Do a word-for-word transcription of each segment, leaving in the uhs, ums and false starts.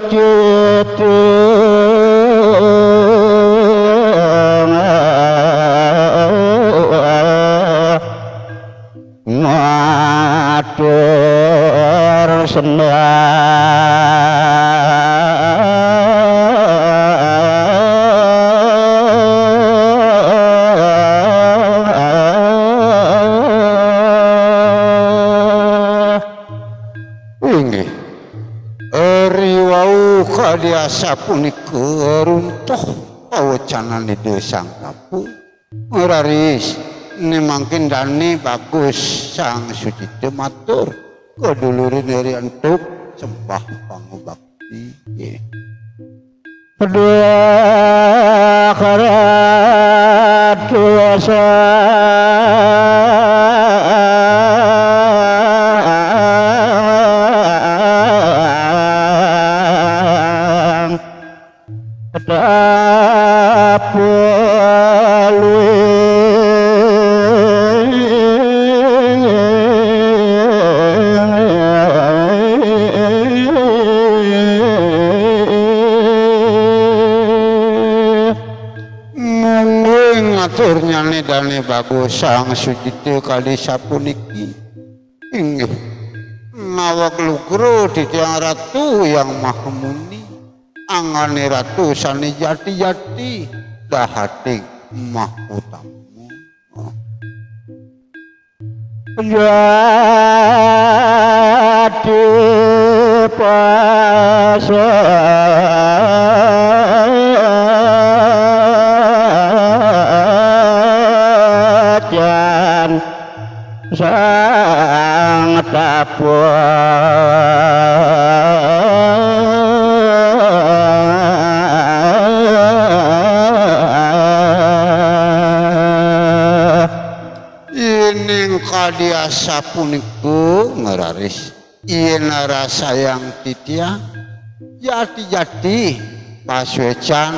Cita matur sembah. Inggih. Riwau kadi asapunika runtuh pawecanan Ida Sang Prabu. Raris, ne mangkin dane bagus Sang Sucita matur, kadulurin ri antuk sembah pangubakti. Nggih. Duh, ratu sang tapalui. Mungguing aturnyane Dane Bagus Sang Sucita kadi sapuniki. Inggih, naweg lugra titiang Ratu Hyang Mahamuni, anggane Ratu sane jati-jati, dahating mahutama. Jati pasajan sang tapah. Yening kadi asapunika, ngraris, yen rasayang titiang, jati-jati pasuecan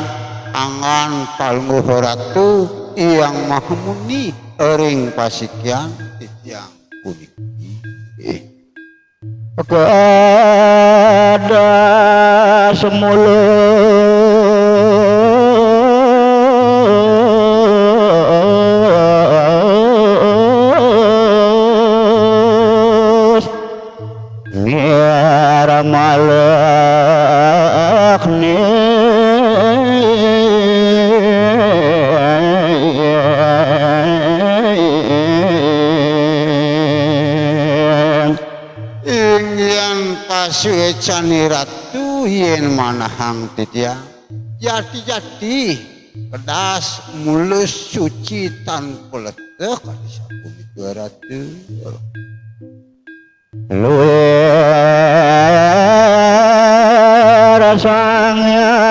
anggan Palungguh Ratu Hyang Mahamuni ring pasikian titiang puniki. Kedah semulus ngeramalak ni. Inggian pasuecan Ratu yen manahang titiang. Jati-jati, kedas, mulus, suci, tanpa leteh, kadi sapunika Ratu. Luwih Sang Hyang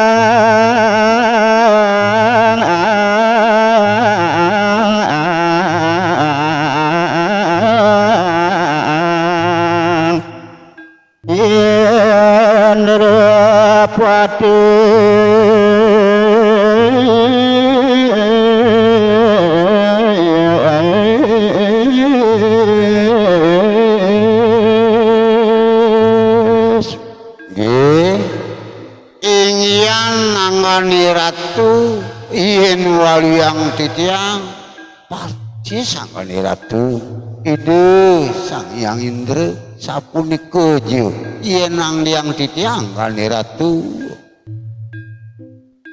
Indrapati. Nggih, inggian anggane Ratu, yen waliang titiang, Parcis anggane Ratu, Ida Sang Hyang Indra, sapunika ja yen angliang titiang anggane Ratu.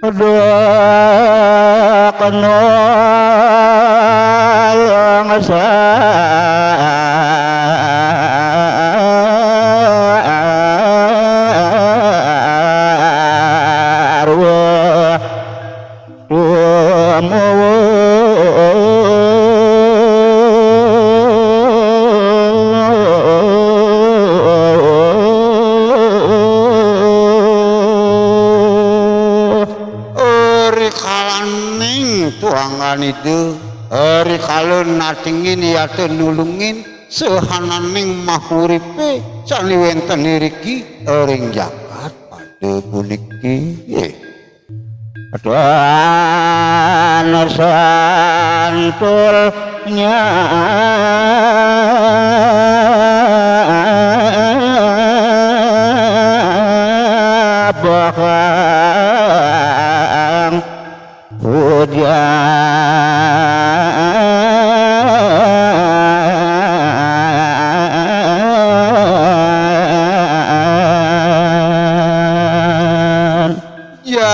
Duh kena yang sarwa. Rikalaning tuangan Ida, rikala natingin yata nulungin sahananing mahuripe sane wenten iriki ring jagat pada puniki. Tuan santulnya.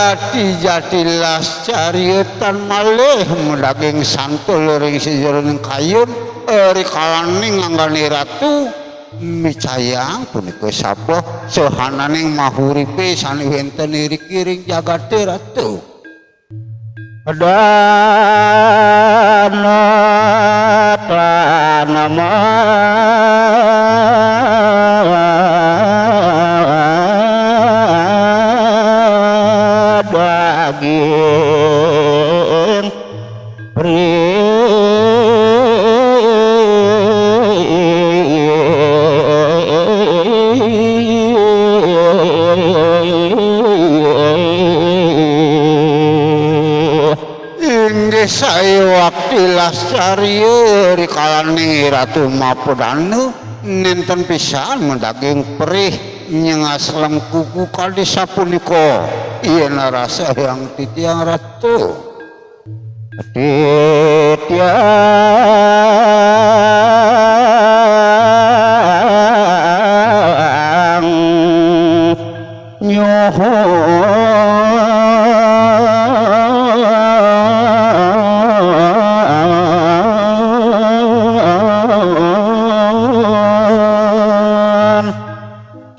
Jati-jati las carita tan malih madaging santul ring sajeroning kayun, rikalaning anggané ratu micayang punika sabeh sahananing mahuripé sané wénten iriki ring jagaté ratu. Dana tanama daging pri. Inggih sayuwakti lascarya rikalaning Ratu Mapadana nénten pisan madaging perih nyengaslem kuku kadi sapunika. Yén rasayang titiang ratu. Titiang nyuhun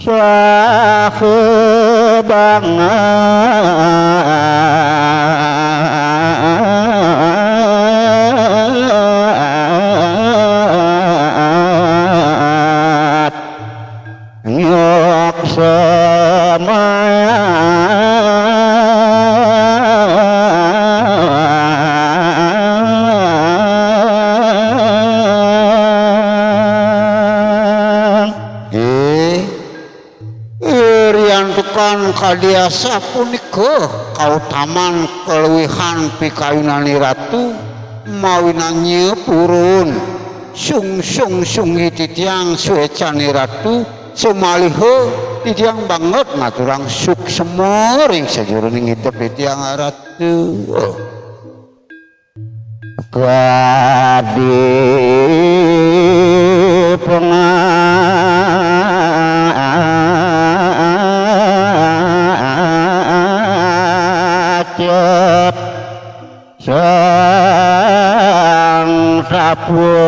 saha banget. Nyuk semaya. Nggih. Riantukan kadi asapunika kautaman kaluihan pikayunané ratu, mawinan nyepurun sungsung sunggi titiang suécané ratu, samaliha titiang banget ngaturang suksma ring sajeroning idep titiang ratu. Kadi pengacep sang sapuang.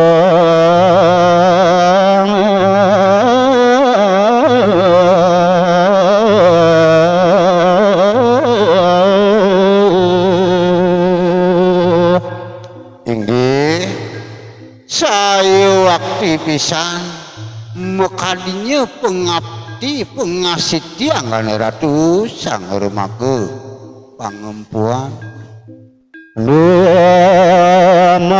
Inggih, sayuwakti pisan makadinya pangapti pangasih tiang, Ratu Sang Remaga Pangempuan. Lumadak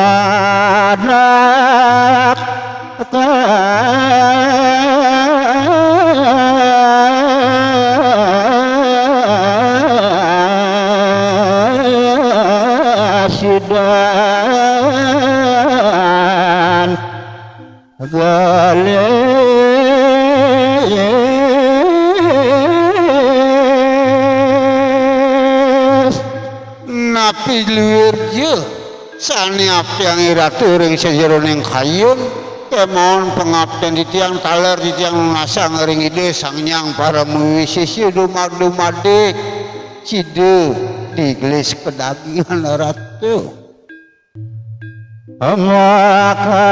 kasidan gelis. Napi luirja sané aptiang Ratu ring sajeroning kayun, kémaon pangaptin titiang taler titiang nunasang ring Ida Sang Hyang Parama Wisesa dumag-dumadik sida digelis kadagingan Ratu. Maka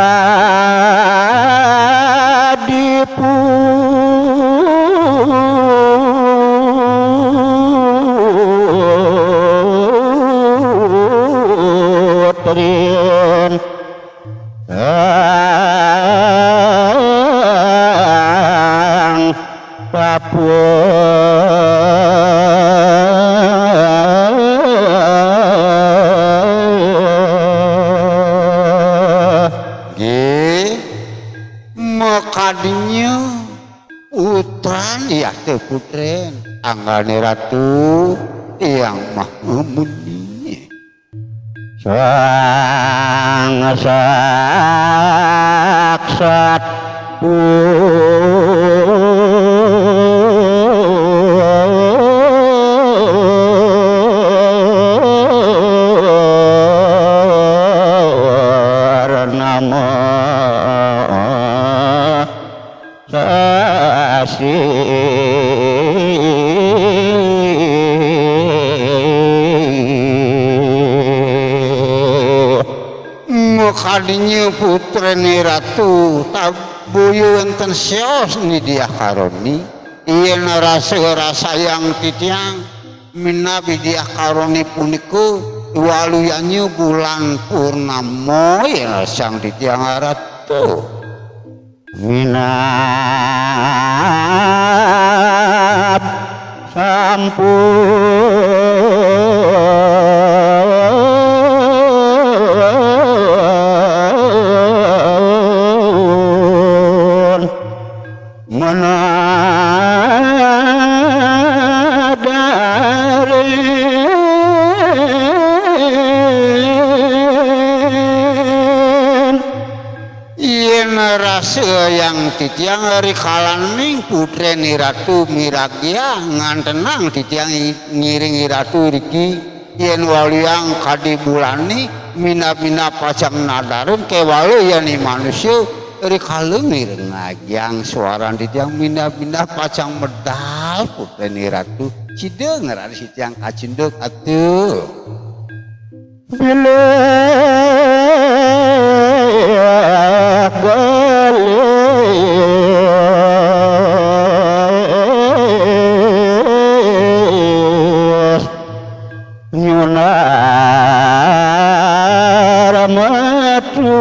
diputrin Sang Papua. Nggih, makadinya putran yata putren, anggané Ratu Hyang Maha Muni. Sang saksat purnama sasi. Dinya putrane ratu, taboya wenten sios Diah Karoni. Yen rasa-rasayang titiang minab Diah Karoni punika, waluyanya bulan purnama yen sang titiang ratu. Minab sampun menadarin. Yen rasa yang titiang rikalaning putrane ratu miragia ngantenang titiang i-, ngiring i ratu riki, yen waluyang kadi bulane minab-minab pacang nadarin kewala yen i manusa rikala mirengagiang swaran titiang minab-minab pacang medal putrane ratu. Sida ngraris titiang kacinduk atuh. Bilih gelis nyunar metu.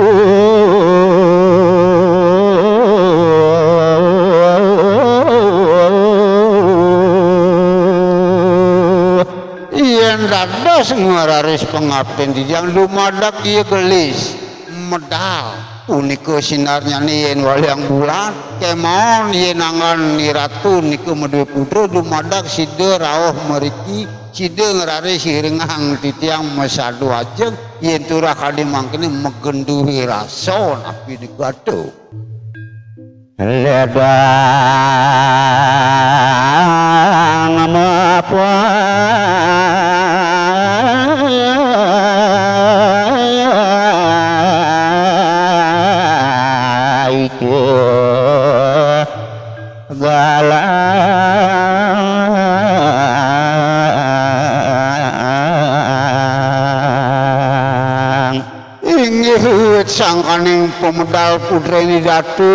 Yen dados ngraris pangaptin titiang dumadak iya gelis medal. Punika sinarnyane yen waliang bulan, kemawon yen anggan i ratu nika maduwe putra dumadak sida rauh mriki, sida ngraris iringang titiang masadu ajeng, yen turah kadi mangkene magenduhi rasa napi nika atuh. Ledang mapaiku galang. Inggih wiwit sangkaning pamedal putrane datu,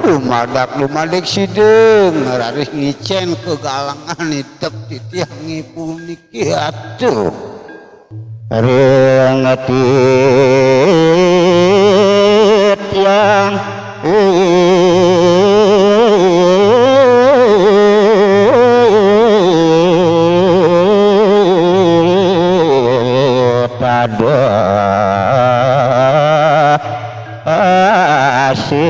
dumadak dumadik sida ngraris ngicen kagalangan idep titiange puniki atuh. Ring titiang pada asih.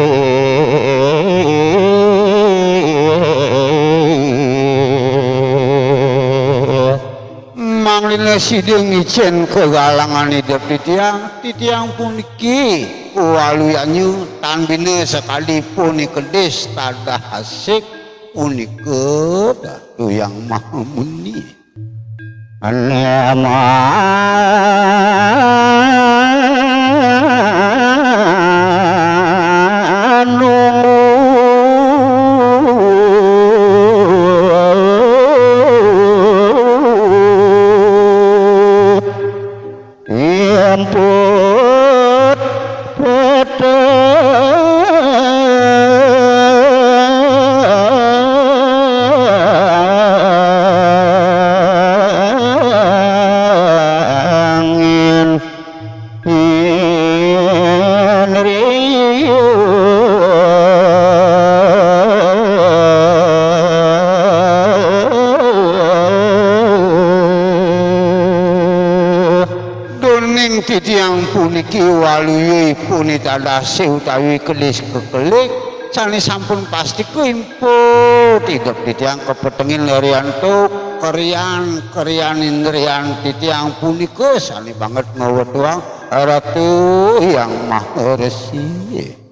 Mangdene sida ngicen kagalangan idep titiang, titiang puniki waluyanyu tan bina sakadi puni kedis tadah asik punika datu yang maha muni. Ane manunggu emput petengin. Yen riyu. Duning titiang puniki waluyuipun tadah sih utawi kelis kekelik sane sampun pasti keimput idep titiang kepetengin leriantuk kerian-kerian indrian titiang punika sane banget ngwetuang Ratu Hyang Maha Resi.